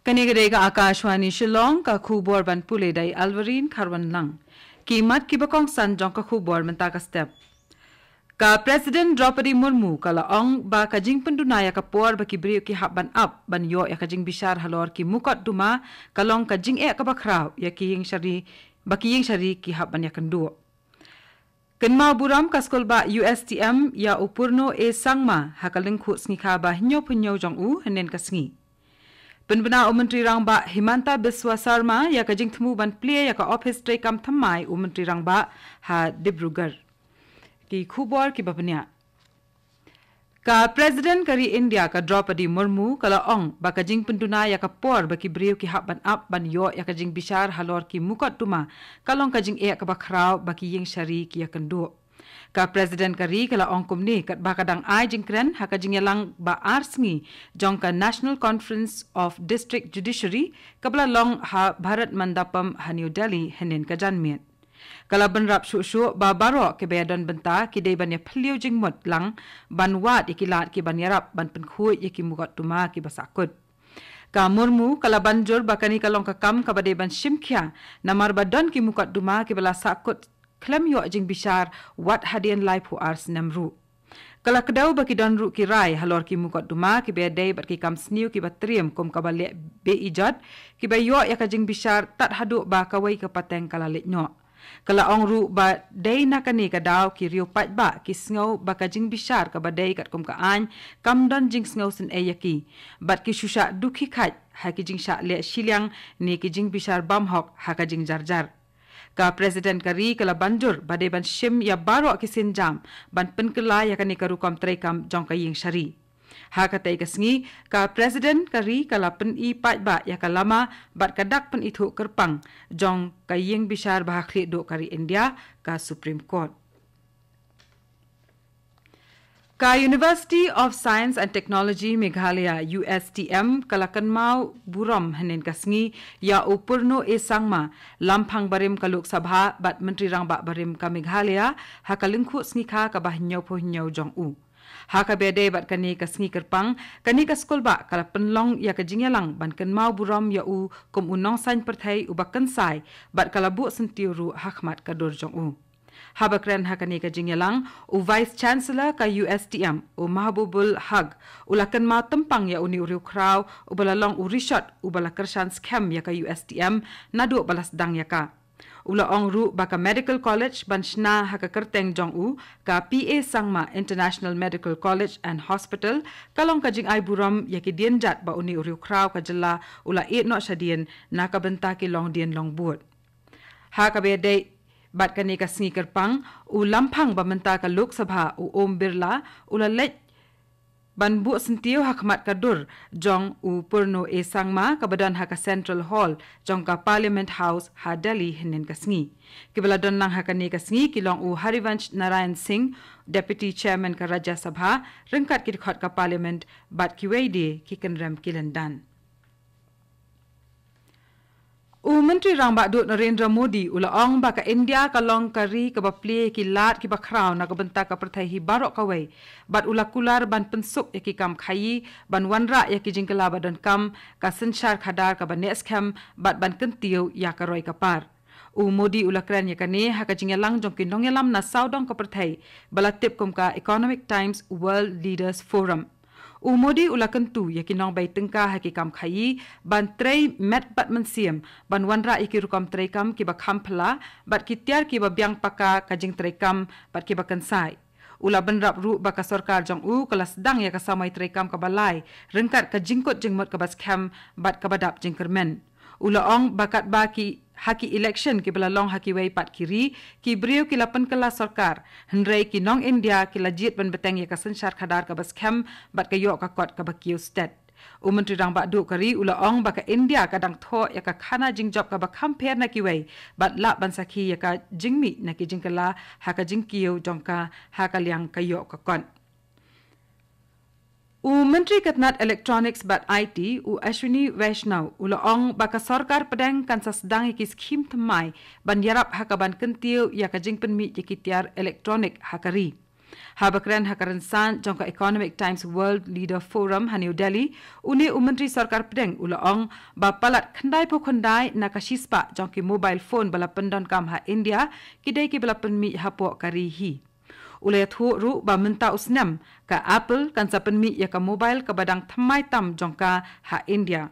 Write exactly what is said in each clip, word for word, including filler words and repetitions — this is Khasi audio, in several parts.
Kane ka dei ka Akashvani Shillong, ka khubor ban pule da i Alvarin Kharwanlang. Ki mat kiba kongsan jong ka khubor mynta ka step. Ka President Draupadi Murmu ka la ong ba ka jingpynduna ïa ka por ba ki briew ki hap ban ap ban ïoh ïa ka jingbishar halor ki mukotduma ka long ka jingeh kaba khraw ïa ki ïing shari, ba ki ïing shari ki hap ban ïakynduh. Kynmaw burom ka skulbah U S T M ïa u Purno A Sangma ha ka lyngkhuh sngi kha ba hynñiewphew hynñiew jong u hynnin ka sngi. Pynbna u Myntri Rangbah Himanta Biswa Sarma ïa ka jingthmu ban plie ïa ka ophis treikam thymmai u Myntri Rangbah ha Dibrugarh. Ki khubor kiba bniah. Ka President ka ri India ka Draupadi Murmu ka la ong ba ka jingpynduna ïa ka por ba ki briew ki hap ban ap ban ïoh ïa ka jingbishar halor ki mukotduma ka long ka jingeh kaba khraw ba ki ïing shari ki ïakynduh. Ka President ka ri ka la ong kumne katba ka dang ai jingkren ha ka jingïalang ba ar sngi jong ka National Conference of District Judiciary kaba la long ha Bharat Mandapam ha New Delhi hynnin ka janmiet. Ka la bynrap shuh shuh ba baroh kiba ïadon bynta ki dei ban ïaphylliew jingmut lang ban wad ïa ki lad ki ban ïarap ban pynkhuid ïa ki mukotduma kiba sahkut. Ka Murmu ka la ban jur ba kane ka long ka kam kaba dei ban shim khia namar ba don ki mukotduma kiba la sahkut khlem ïoh jingbishar wat hadien laiphew ar snem ruh. Ka la kdew ba ki don ruh ki rai halor ki mukotduma kiba ïadei bad ki kam sniew kiba triem kum kaba leh be-ijot kiba ïoh ïa ka jingbishar tad haduh ba kawei ka pateng ka la leit noh. Ka la ong ruh ba dei na kane ka daw ki riew paidbah ki sngew ba ka jingbishar kaba dei katkum ka aiñ kam don jingsngew sngewsih ïa ki bad ki shu shah dukhi khait ha ki jingshah leh shiliang ne ki jingbishar bymhok ha ka jingjarjar. Ka President ka ri ka la ban jur ba dei ban shim ïa baroh ki sienjam ban pynkylla ïa kane ka rukom treikam jong ka ïing shari. Ha katei ka sngi ka President ka ri ka la pyni paidbah ïa ka lama bad ka dak pynithuh kyrpang jong ka ïing bishar ba ha khlieh duh ka ri India, ka Supreme Court. Ka University of Science and Technology Meghalaya, U S T M, ka la kynmaw burom hynnin ka sngi ïa u Purno A Sangma, lamphang barim ka Lok Sabha bad Myntri Rangbah barim ka Meghalaya ha ka lyngkhuh sngi kha kaba hynñiewphew hynñiew jong u. Ha kaba ïadei bad kane ka sngi kyrpang, kane ka skulbah ka la pynlong ïa ka jingïalang ban kynmaw burom ïa u kum u nongsaiñ pyrthei uba kynsai bad ka la buh syntiew ruh ha khmat ka dur jong u. Haba kren ha kane ka jingïalang, u Vice Chancellor ka U S T M, u Mahbubul Haq, u la kynmaw tympang ïa une u riewkhraw uba la long u rishot uba la kyrshan skhem ïa ka U S T M naduh ba la sdang ïa ka. U la ong ruh ba ka Medical College ban shna ha ka kyrteng jong u, ka P A Sangma International Medical College and Hospital, ka long ka jingai burom ïa ki dienjat ba une u riewkhraw ka jylla u la ïeh noh shadien na ka bynta ki longdien longbud. Ha kaba ïadei bad kane ka sngi kyrpang, u lamphang ba mynta ka Lok Sabha u Om Birla u la leit ban buh syntiew ha khmat ka dur jong u Purno A Sangma kaba don ha ka Central Hall jong ka Parliament House ha Delhi hynnin ka sngi. Kiba la don lang ha kane ka sngi ki long u Harivansh Narayan Singh, Deputy Chairman ka Rajya Sabha, ryngkat ki dkhot ka Parliament bad kiwei de ki kynrem ki lyndan. U Myntri Rangbah Duh Narendra Modi u la ong ba ka India ka long ka ri kaba plie ki lad kiba khraw na ka bynta ka pyrthei hi baroh kawei, bad u la kular ban pynsuk ïa ki kam khaïi, ban wanrah ïa ki jingkylla ba donkam, ka synshar khadar kaba neh skhem bad ban kyntiew ïa ka roi ka par. U Modi u la kren ïa kane ha ka jingïalang jong ki nongïalam na sawdong ka pyrthei ba la tip kum ka Economic Times World Leaders Forum. U Modi u la kyntu ïa ki nongbei tyngka ha ki kam khaïi ban trei met bad mynsiem ban wanrah ïa ki rukom treikam kiba kham phylla bad ki tiar kiba biang paka ka jingtreikam bad kiba kynsai. U la bynrap ruh ba ka sorkar jong u ka la sdang ïa ka samoi treikam kaba lai ryngkat ka jingkut jingmut kaba skhem bad kaba dap jingkyrmen. U la ong ba katba ki ha ki election kiba la long ha kiwei pat ki ri, ki briew ki la pynkylla sorkar, hynrei ki nong India ki la jied ban bteng ïa ka synshar khadar kaba skhem bad ka ïoh ka kot kaba kiew stet. U Myntri Rangbah Duh ka ri u la ong ba ka India ka dang thoh ïa ka khana jingjop kaba kham pher na kiwei bad lah ban sakhi ïa ka jingmih na ki jingkylla ha ka jingkiew jong ka ha ka liang ka ïoh ka kot. U Myntri ka tnat Electronics bad I T, u Ashwini Vaishnaw, u la ong ba ka sorkar pdeng kan sa sdang ïa ki skhim thymmai ban ïarap ha ka ban kyntiew ïa ka jingpynmih ïa ki tiar electronic ha ka ri. Haba kren ha ka rynsan jong ka Economic Times World Leader Forum ha New Delhi, une u Myntri Sorkar Pdeng u la ong ba palat khyndai phew khyndai na ka shispah jong ki mobile phone ba la pyndonkam ha India ki dei kiba la pynmih hapoh ka ri hi. U la ïathuh ruh ba mynta u snem ka Apple kan sa pynmih ïa ka mobile kaba dang thymmai tam jong ka ha India.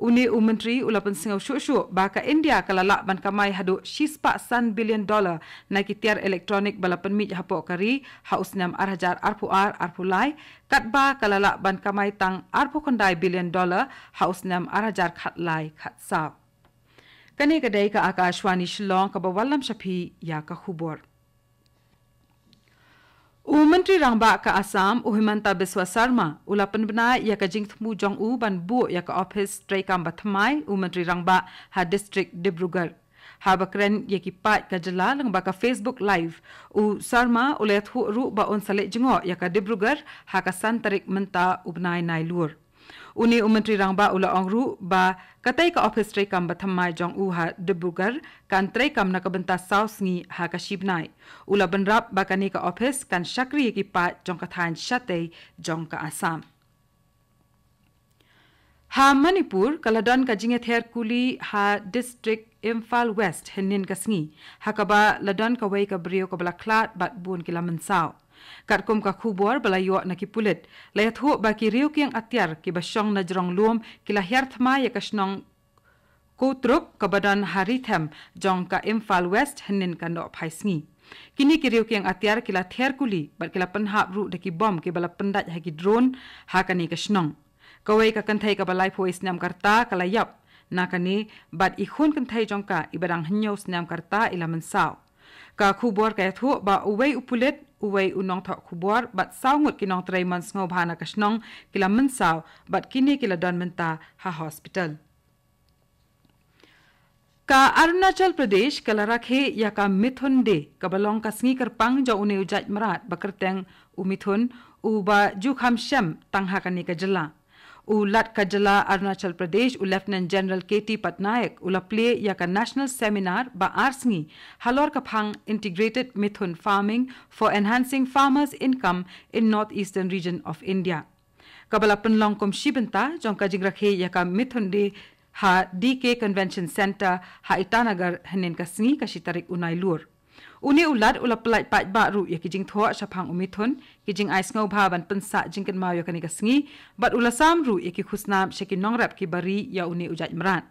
Une u Myntri u la pynsngew shuh shuh ba ka India ka la lah ban kamai haduh shispah san billion dollar na ki tiar electronic ba la pynmih hapoh ka ri ha u snem ar hajar arphew ar arphew lai, katba ka la lah ban kamai tang arphew khyndai billion dollar ha u snem ar hajar khatlai khatsaw. Kane ka dei ka Akashvani Shillong kaba wallam sha phi ïa ka khubor. U Myntri Rangbah ka Assam, u Himanta Biswa Sarma, u la pynbna ïa ka jingthmu jong u ban buh ïa ka ophis treikam ba thymmai u Myntri Rangbah ha district Dibrugarh. Haba kren ïa ki paid ka jylla lyngba ka Facebook Live, u Sarma u la ïathuh ruh ba un sa leit jngoh ïa ka Dibrugarh ha ka san tarik mynta u bnai Nailur. Une u Myntri Rangbah u la ong ruh ba katei ka ophis treikam ba thymmai jong u ha Dibrugarh kan treikam na ka bynta saw sngi ha ka shi bnai. U la bynrap ba kane ka ophis kan shakri ïa ki paid jong ka thaiñ shatei jong ka Assam. Ha Manipur ka la don ka jingïather kuli ha district Imphal West hynnin ka sngi, ha kaba la don kawei ka briew kaba la khlad bad bun ki la mynsaw. Katkum ka khubor ba la ïoh na ki pulit, la ïathuh ba ki riew kieng atiar kiba shong na jrong lum ki la hiar thma ïa ka shnong Kotruk kaba don ha ri them jong ka Imphal West hynnin ka nohphai sngi. Kine ki riew kieng atiar ki la ther kuli bad ki la pynhap ruh da ki bom kiba la pyndait ha ki drone ha kane ka shnong. Kawei ka kynthei kaba laiphew wei snem ka rta ka la ïap na kane, bad i khun kynthei jong ka iba dang hynñiew snem ka rta i la mynsaw. Ka khubor ka ïathuh ba uwei u pulit, uwei u nongthoh khubor bad saw ngut ki nongtrei mon sngewbha na ka shnong ki la mynsaw bad kine ki la don mynta ha hospital. Ka Arunachal Pradesh ka la rakhe ïa ka Mithun Day, kaba long ka sngi kyrpang jong une u jait mrad ba kyrteng u Mithun, uba ju kham shem tang ha kane ka jylla. U Lat ka jylla Arunachal Pradesh, u Lieutenant General K T Patnaik, u la plie ïa ka national seminar ba ar sngi halor ka phang Integrated Mithun Farming for Enhancing Farmers' Income in North Eastern Region of India. Kaba la pynlong kum shi bynta jong ka jingrakhe ïa ka Mithun Day ha D K Convention Centre ha Itanagar hynnin ka sngi, ka shi tarik u Nailur. Une u Lat u la pyllait paidbah ruh ïa ki jingthoh shaphang u Mithun, ki jingai sngewbha ban pynsah jingkynmaw ïa kane ka sngi, bad u la sam ruh ïa ki khusnam sha ki nongrep kiba ri ïa une u jait mrad.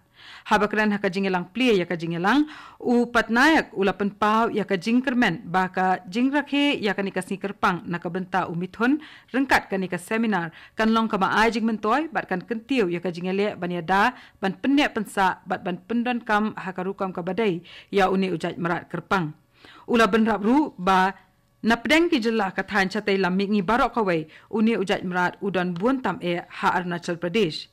Haba kren ha ka jingïalang plie ïa ka jingïalang, u Patnaik u la pynpaw ïa ka jingkyrmen ba ka jingrakhe ïa kane ka sngi kyrpang na ka bynta u Mithun ryngkat kane ka seminar kan long kaba ai jingmyntoi bad kan kyntiew ïa ka jingïaleh ban ïada, ban pynneh pynsah bad ban pyndonkam ha ka rukom kaba dei ïa une u jait mrad kyrpang. U la bynrap ruh ba na pdeng ki jylla ka thaiñ shatei lam mihngi baroh kawei, une u jait mrad u don bun tam eh ha Arunachal Pradesh.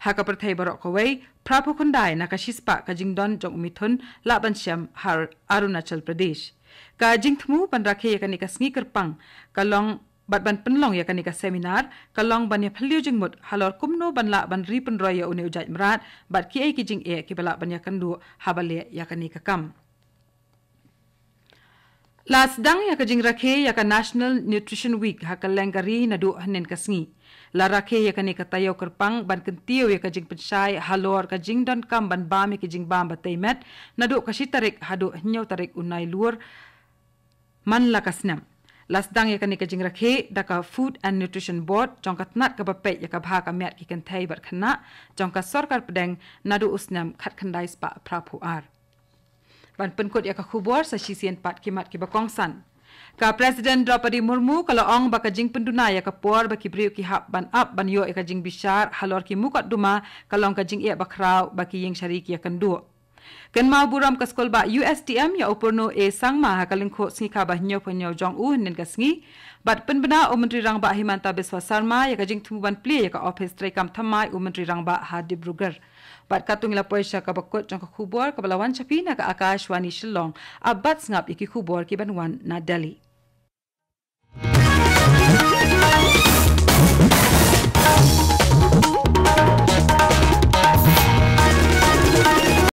Ha ka pyrthei baroh kawei, phra phew khyndai na ka shispah ka jingdon jong u Mithun lah ban shem ha Arunachal Pradesh. Ka jingthmu ban rakhe ïa kane ka sngi kyrpang ka long bad ban pynlong ïa kane ka seminar ka long ban ïaphylliew jingmut halor kumno ban lah ban ri pynroi ïa une u jait mrad bad kiei ki jingeh kiba lah ban ïakynduh haba leh ïa kane ka kam. La sdang ïa ka jingrakhe ïa ka National Nutrition Week ha kylleng ka ri naduh hynnin ka sngi. La rakhe ïa kane ka taïew kyrpang ban kyntiew ïa ka jingpynshai halor ka jingdonkam ban bam ïa ki jingbam ba tei met naduh ka shi tarik haduh hynñiew tarik u Nailur man la ka snem. La sdang ïa kane ka jingrakhe da ka Food and Nutrition Board jong ka tnat kaba peit ïa ka bha ka miat ki kynthei bad khynnah jong ka sorkar pdeng naduh u snem khatkhyndai spah phra phew ar. Ban pynkut ïa ka khubor sa shisien pat ki mat kiba kongsan. Ka President Draupadi Murmu ka la ong ba ka jingpynduna ïa ka por ba ki briew ki hap ban ap ban ïoh ïa ka jingbishar halor ki mukotduma ka long ka jingeh bakhraw ba ki ïing shari ki ïakynduh. Kynmaw burom ka skulbah U S T M ïa u Purno A Sangma ha ka lyngkhuh sngi kha ba hynñiew phew hynñiew jong u hynnin ka sngi. Bad pynbna u Myntri Rangbah Himanta Biswa Sarma ïa ka jingthmu ban plie ïa ka ophis treikam thymmai u Myntri Rangbah ha Dibrugarh. Bad katto ngi la poi sha kaba kut jong ka khubor kaba la wan sha phi na ka Akashvani Shillong, ap bad sngap ïa ki khubor kiban wan na Delhi.